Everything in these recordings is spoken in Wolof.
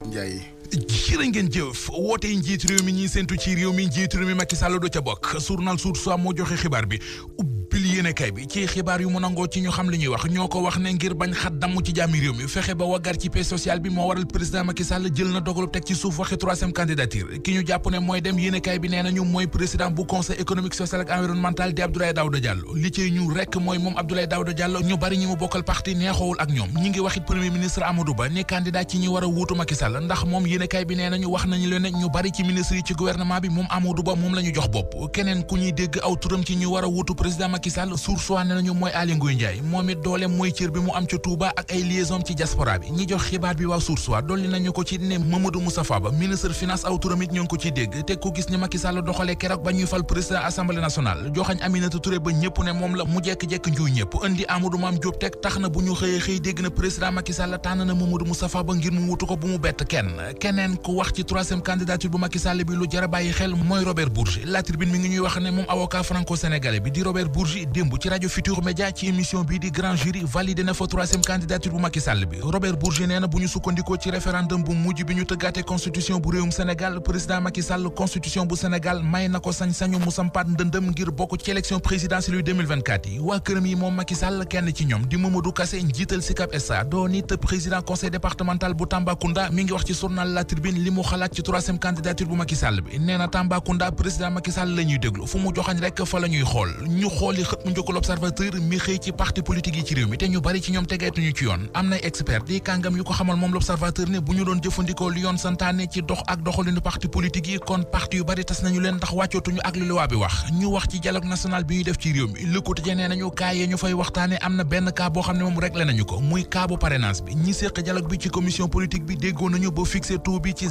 Ndiaye. jërë ngeen jëf woote njiit réew mi ñuy séntu ci réew mi njiit réew mi Macky Sall do ca bokk journal Source A moo joxe xibaar bi ubbil yéenekaay bi ci xibaar yu mu nangoo ci ñu xam li ñuy wax ñoo ko wax ne ngir bañ xat damm ci jàmmi réew mi fexe ba waggar ci paix sociale bi moo waral président Macky Sall jël na dogalub teg ci suuf waxi troisième candidature ki ñu jàpp ne mooy dem yéenekaay bi nee nañu mooy président bu conseil économique social ak environnemental di Abdoulaye Daouda Diallo li ciy ñu rekk mooy moom Abdoulaye Daouda Diallo ñu bari ñi mu bokkal parti neexoowul ak ñoom ñi ngi waxit premier ministre Amadou Ba ne candidat ci ñi war a wuutu Macky Sall ndax moom yéenekaay bi nee nañu wax nañu leen ne ñu bari ci ministre yi ci gouvernement bi moom Amadou Ba moom la ñu jox bopp keneen ku ñuy dégg aw turam ci ñu war a wuutu président Macky Sall Source ne nañu mooy Aly Ngouille Ndiaye moom it doole mooy cër bi mu am ca Touba ak ay liaison ci diaspora bi ñi jox xibaar bi waa Source dolli nañu ko ci ne Mamadou Moustapha Ba ministre finance aw turam it ñoo ngi ko ciy dégg te ku gis ni Macky Sall doxalee keroog ba ñuy fal président assemblée nationale joxañ Aminata Touré ba ñëpp ne moom la mu jekk-jekk njuuy ñëpp indi Amadou Mame Diop teg tax na bu ñu xëy dégg na président Macky Sall tànn na Mamadou Moustapha Ba ngir mu wutu ko bu mu bett keneen ku wax ci troisième candidature bu Macky Sall bi lu jar a bàyyi xel mooy Robert Bourgi La Tribune mi ngi ñuy wax ne moom avocat franco-sénégalais bi di Robert Bourgi démb ci rajo Futur Média ci émission bii di grand jury validé na fa troisième candidature bu Macky Sall bi Robert Bourgi nee na bu ñu sukkandikoo ci référendum bu mujj bi ñu tëggaate constitution bu réewum Sénégal président Macky Sall constitution bu Sénégal may na ko sañ-sañu mu sampaat ndëndëm ngir bokk ci élection présidentielle yu 2024 yi waa këram yi moom Macky Sall kenn ci ñoom di Mamadou Kassé njiital Sicap SA doon it président conseil départemental bu Tambacounda mi ngi wax ci journal La Tribune li mu xalaat ci troisième candidature bu Macky Sall bi nee na Tambacounda président Macky Sall la ñuy déglu fu mu joxañ rek fa la ñuy xool ñu xooli xët mu njëkk l'Observateur mi xëy ci parti politique yi ci réew mi te ñu bari ci ñoom tegeetuñu ci yoon am nay expert di kàngam yu ko xamal moom l'Observateur ne bu ñu doon jëfandikoo li yoon santaane ci dox ak doxalinu parti politique yi kon parti yu bari tas nañu leen ndax wàccootuñu ak li loi bi wax ñu wax ci dialogue national bi ñuy def ci réew mi Le Quotidien nee nañu cas yi ñu fay waxtaane am na benn cas boo xam ne moom réglé nañu ko muy cas bu parrainage bi ñi séq dialogue bi ci commission politique bi déggoo nañu ba fixé taux bi ci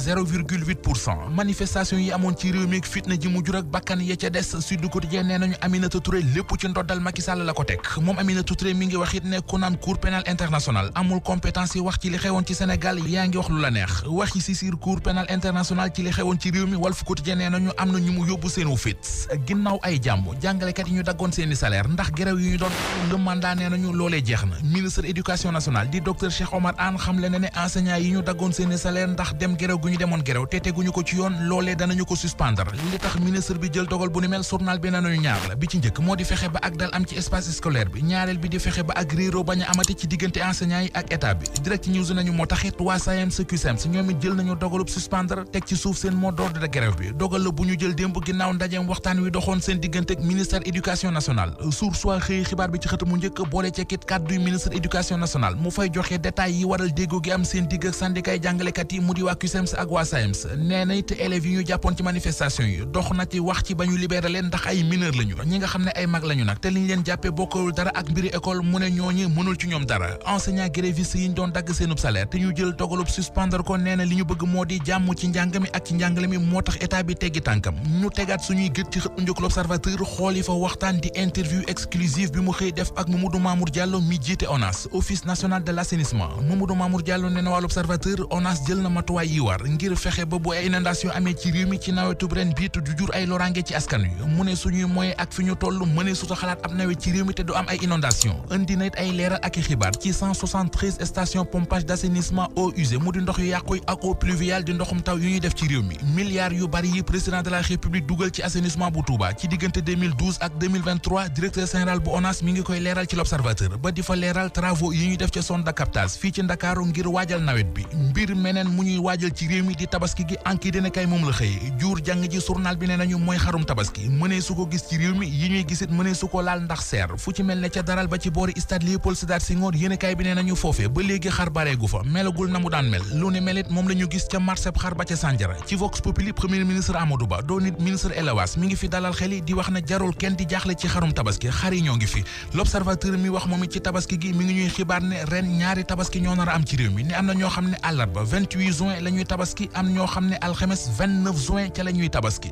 0,8% manifestation yi amoon ci réew mi ak fitna ji mu jur ak bakkan ya ca des Sud Quotidien nee nañu Aminata Touré lépp ci ndoddal Macky Sall la ko teg moom Aminata Touré mi ngi wax it ne ku naan cour pénal international amul compétence yi wax ci li xewoon ci Sénégal yaa ngi wax lu la neex wax yi si siir cour pénal international ci li xewoon ci réew mi Walf Quotidien nee nañu am na ñu mu yóbbu seenu fit ginnaaw ay jàmm jàngalekat yi ñu daggoon seeni salaire ndax grève yi ñu doon le mandat nee nañu loolee jeex na ministre éducation nationale di docteur Cheikh Omar Anne xamle na ne enseignants yi ñu daggoon seeni salaire ndax dem grève gu ñu demoon grève te teguñu ko ci yoon loolee danañu ko suspendre li tax ministre bi jël dogal bu ni mel journal bi nañu ñaar la bi ci njëkk moo di fexe ba ak dal am ci espace scolaire bi ñaareel bi di fexe ba ak réeroo bañ a amati ci diggante enseignants yi ak état bi direct news nañu moo taxit waa SAEMS CUSEMS ñoom it jël nañu dogalub suspendre teg ci suuf seen mot d'ordre de grève bi dogal la bu ñu jël démb ginnaaw ndajeem waxtaan wi doxoon seen diggante ak ministère éducation nationale Source A xëy xibaar bi ci xët mu njëkk boole cekkit kàdduy ministre éducation nationale mu fay joxe détails yi waral déggoo gi am seen digg ak syndicat jàngalekat yi mu di waa CUSEMS ak waa SAEMS nee na it élèves yi ñu jàppoon ci manifestation yi dox na ci wax ci ba ñu libéré leen ndax ay mineur lañu ñi nga xam ne ay mag lañu nag te liñ leen jàppee bokkul dara ak mbiri école mu ne ñooñu mënul ci ñoom dara enseignant grévistes yi ñu doon dagg seenub salaire te ñu jël dogalub suspendre ko nee na li ñu bëgg moo di jàmm ci njàng mi ak ci njàngale mi moo tax état bi teggi tànkam ñu tegaat suñuy gët ci xët njëkk l'Observateur xooli fa waxtaan di interview exclusive bi mu xëy def ak Mamadou Mamour Diallo mi jiite ONAS office national de l'assainissement Mamadou Mamour Diallo nee na waa l'Observateur ONAS jël na matuwaay yi war ngir fexe ba bu ay inondation amee ci réew mi ci nawetub ren bii du jur ay loraange ci askan wi mu ne suñuy moyen ak fi ñu toll mënee suta xalaat ab nawet ci réew mi te du am ay inondation indi na it ay leeral ak i xibaar ci 173 stations pompage d'assainissement eaux usées mu di ndox yu yàqu ak eau pluviale di ndoxum taw yu ñuy def ci réew mi milliards yu bari yi président de la république dugal ci assainissement bu Touba ci diggante 2012 ak 2023 directeur général bu ONAS mi ngi koy leeral ci l'Observateur ba di fa leeral travaux yi ñuy def ca zone de captage fii ci Ndakaaru ngir waajal nawet bi mbir meneen mu ñuy waajal ci réew mi di tabaski gi anki dina kay moom la xëy jur jàng ji journal bi nee nañu mooy xarum tabaski mënee su ko gis ci réew mi yi ñuy gisit mënee su ko laal ndax seer fu ci mel ne ca daral ba ci boori stade Léopold Sédar Senghor yéenekaay bi nee nañu foofee ba léegi xar bareegu fa melagul na mu daan mel lu ne melit moom la ñu gis ca marché xar ba ca Sandiara ci Vox Populi premier ministre Amadou Ba doon nit ministre élevage mi ngi fi dalal xel yi di wax ne jarul kenn di jaaxle ci xarum tabaski xar yi ñoo ngi fi l'Observateur mi wax moom it ci tabaski gi mi ngi ñuy xibaar ne ren ñaari tabaski ñoo nar a am ci réew mi ne am na ñoo xam ne àllarba 28 juin la ñuy tabaski am ñoo xam ne alxames 29 juin ca la ñuy tabaski